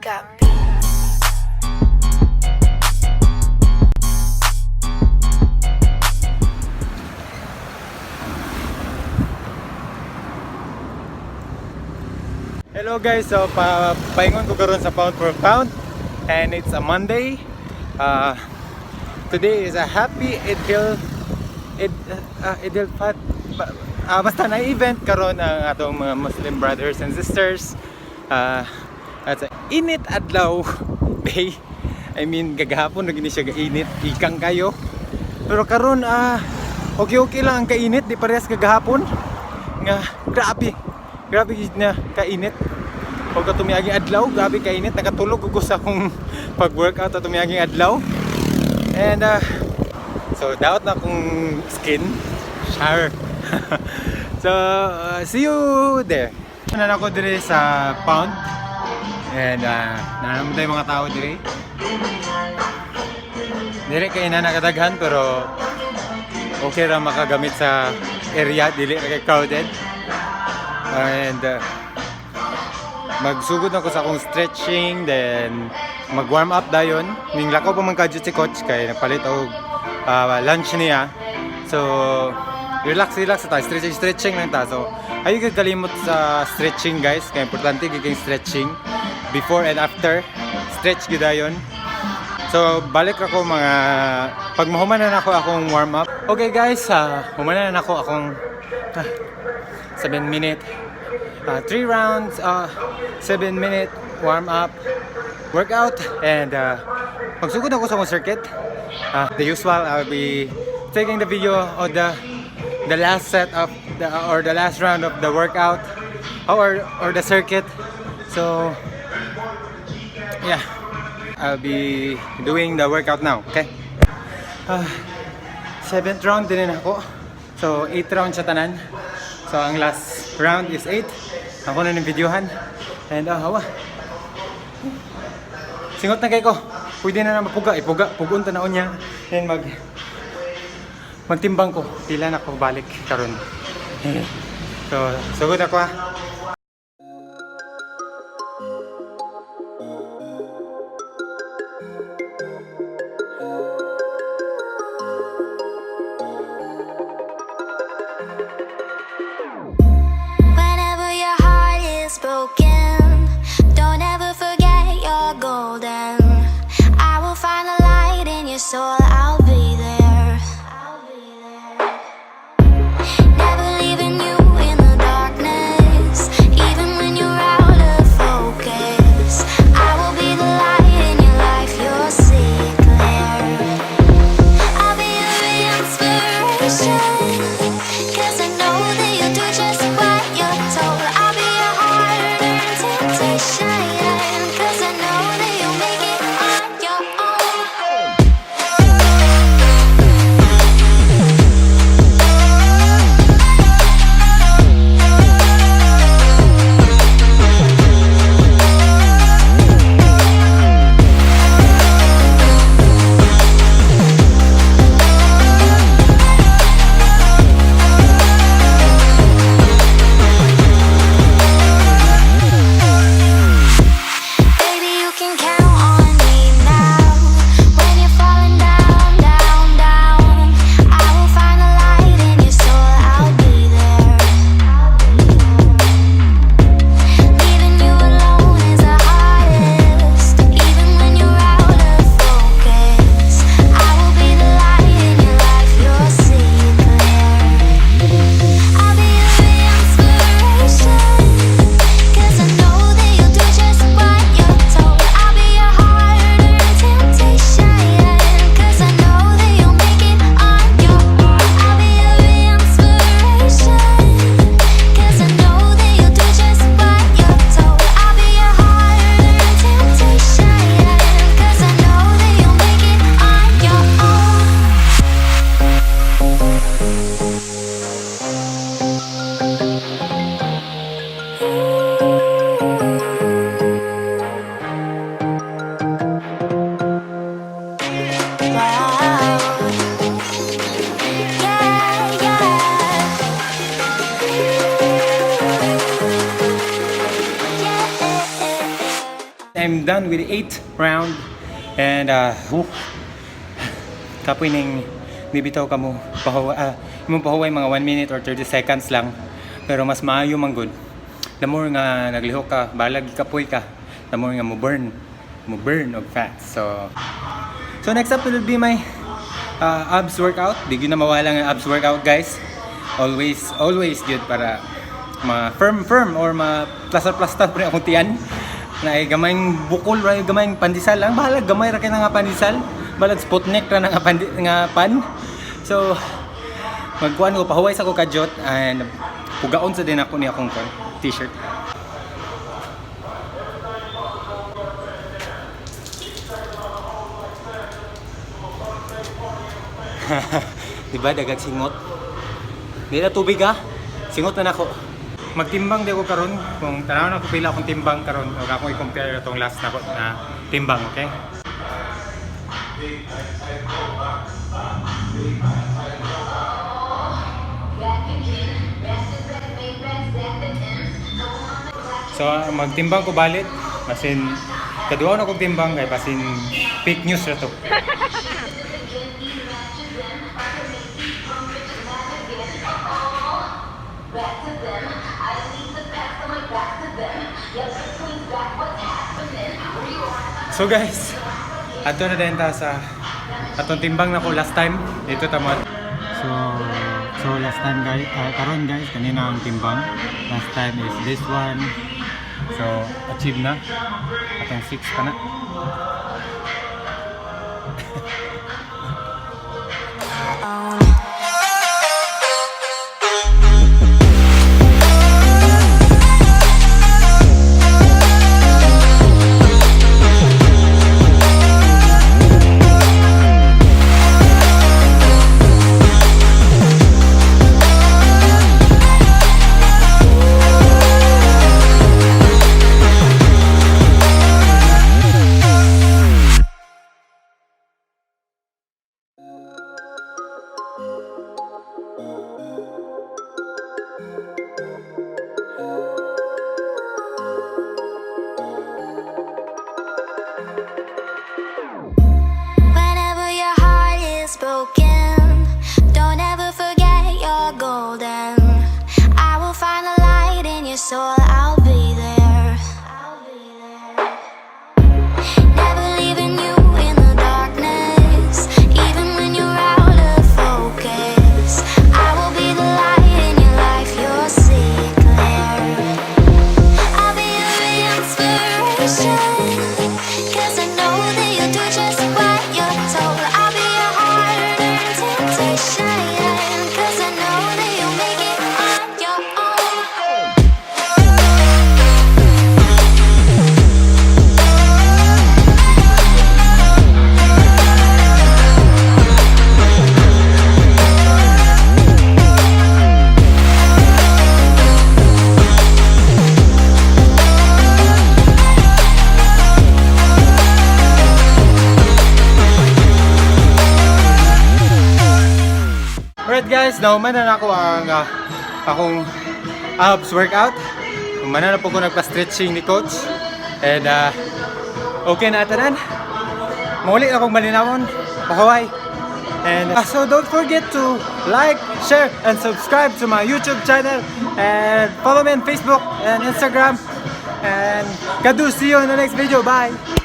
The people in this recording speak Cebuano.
Got beats. Hello guys, so paingon ko karon sa Pound for Pound and it's a Monday. Today is a happy Idil Fat basta na event karon ang atong mga Muslim brothers and sisters. At sa init adlaw day. I mean, gagahapon na gini siya gainit, ikang kayo. Pero karon okay okay lang ang kainit, di parehas kagahapon. Nga grabe. Grabe gid na kainit. Pagka tumiaging adlaw, grabe kainit. Nakatulog ko sa akong pag-workout at tumiaging adlaw. And so daot na akong skin. Shower. So see you there. Nan ako dire sa pound. And naman tayo mga tao dire. Dire kay na nakadaghan pero okay ra makagamit sa area, dili ra kay crowded. And magsugod na ko sa akong stretching, then mag warm up dayon. Ning lakaw pa man kadyo si coach kay nagpalit og lunch niya. So relax relax ta, stretching stretching lang ta. So ayo gyud kalimot sa stretching, guys, kay importante gyud kay stretching before and after. Stretch gyud dayon. So balik ako mga pag mahuman na nako akong warm up. Okay guys, human na nako akong 7 minute 3 rounds, 7 minute warm up workout and magsugod ako sa akong circuit. The usual, I'll be taking the video of the last set of the or the last round of the workout or the circuit. So yeah, I'll be doing the workout now, okay? Seventh round din ako. So, 8 round siya tanan. So, ang last round is 8. Ako na ng videohan. And, hawa. Singot na kay ko. Pwede na na mapuga. Ipuga. Pugon tanaon niya. Then magtimbang ko. Pila na ko balik karon. So, sugod ako ah. Whenever your heart is broken, don't ever forget you're golden. I will find the light in your soul, I'll be there. Never leaving you in the darkness, even when you're out of focus. I will be the light in your life, you'll see it clear. I'll be your inspiration. 'Cause I know that you'll do just what you're told. I'll be your hard-earned I'm done with the 8th round. And, whew, kapoy ning di bitaw ka mo pahuway, imong pahuway mga 1 minute or 30 seconds lang. Pero mas maayo man gud. The more nga naglihok ka, balag kapoy ka, the more nga mo burn og fat. So next up will be my abs workout. Di gyud na mawala nga abs workout, guys. Always, always good para ma firm firm or ma plaster plaster pa rin akong tiyan. Na ay gamayng bukol ra, gamayng pandesal lang. Bahala gamay ra kay na nga pandesal. Balag Sputnik ra na nga pandi, nga pan. So magkuan ko, pahuway sa ko kadyot and pugaon sa din ako ni akong kuan, t-shirt. Di ba daghang singot? Di na tubig ha. Singot na nako. Magtimbang di ko karon kung tanaw na ko pila akong timbang karon ug ako i-compare atong last nako na timbang, okay? So magtimbang ko balit basin kaduha na kog timbang kay basin fake news ra to. So guys, ato na din ta sa atong timbang na ko last time. Dito ta mo. So last time guys, karon guys, kanina ang timbang. Last time is this one. So achieve na. Atong 6 pa na. Own. Whenever your heart is broken, don't ever forget you're golden. I will find the light in your soul, I'll be there. I'll be there. Never leaving you in the darkness, even when you're out of focus. I will be the light in your life, you'll see clear. I'll be your inspiration. 'Cause I know that you'll do just what you're told. I'll be your hard-earned temptation. 'Cause I know that you'll make it on your own. Alright guys, nahuman na nako ang akong abs workout. Human na po ko nagpa-stretching ni coach. And okay na tanan. Muli akong malinawon. Pahuway. And so don't forget to like, share, and subscribe to my YouTube channel. And follow me on Facebook and Instagram. And kadu, see you in the next video. Bye!